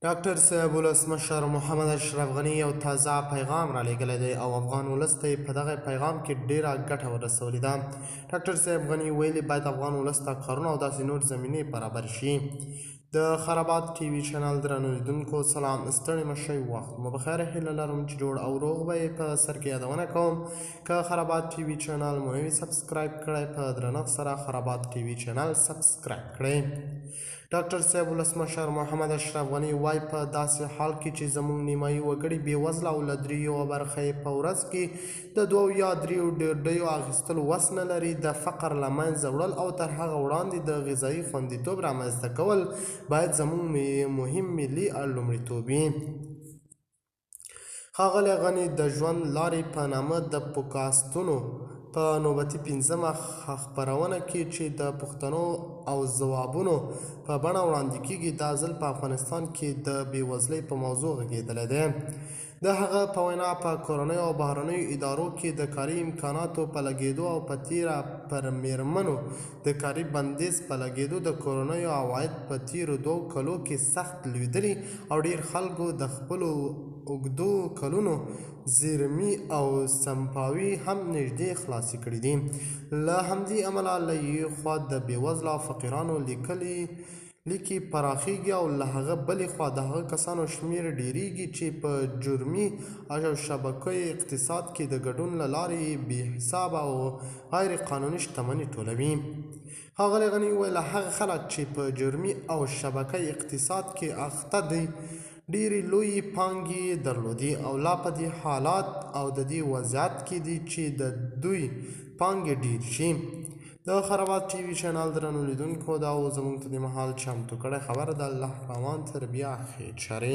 ډاکټر صاحب ولسمشر محمد اشرف غني یو تازه پیغام را لېږلی دی او افغان ولس ته یې په دغه پیغام کې ډېره ګټه ورسولې ده. ډاکټر صاحب غني ویلي، باید افغان ولس ته کارونه او داسې نور زمینې برابر شي. د خرابات ټي وي چینل درنو لیدونکو سلام، ستړي مه شئ، وخت مو بخیر. هیله لرم چې جوړ او روغ به یې. په سر کې یادونه کوم، که خرابات ټي وي چینل مو نه وي subscribe کړی، په درنښت سره خرابات ټي وي چینل subscribe کړئ. ډاکټر صاحب ولسمشر محمد اشرف غني وایي، په داسې حال کې چې زموږ نیمایي وګړي بېوزله او له درې یوه برخه یې په ورځ کې د دوو یا دریو ډوډیو اخیستلو وس نه لري، د فقر له منځه وړل او تر هغه وړاندې د غذایي خوندیتوب رامنځته کول باید زموږ مهم ملي لومړیتوب وي. ښاغلی غني د ژوند لارې په نامه د پوډکاسټونو په نوبتي پنځمه خپرونه کې چې د پوښتنو او ځوابونو په بڼه وړاندې کېږي، دا ځل په افغانستان کې د بېوزلۍ په موضوع غږېدلی دی. د هغه په وینا، په کورنیو او بهرنیو ادارو کې د کاري امکاناتو په لګېدو او په تېره پر مېرمنو د کاري بندیز په لګېدو د کورنیو عواید په تېرو دوو کلو کې سخت لوېدلي او ډېر خلکو د خپلو اوږدو کلونو زېرمې او سپماوې هم نږدې خلاصې کړې دي. له همدې امله له یوې خوا د بېوزله او فقیرانو لیکې پراخېږي او له هغه بلې خوا د هغه کسانو شمېر ډېرېږي چې په جرمي او شبکوي اقتصاد کې د ګډون له لارې بې حسابه او غیر قانوني شتمني ټولوي. ښاغلی غني وویل، هغه خلک چې په جرمي او شبکه اقتصاد کې اخته دي، ډېرې لویې پانګې یې درلودې او لا په دې حالت او د دې وضعیت کې دي چې د دوی پانګې ډېرې شي. د خرابات ټي وي چینل درنو لیدونکو، دا و زموږ ته د مهال چمتو کړی خبر. د الله په امان، تر بیا، خیر چارې.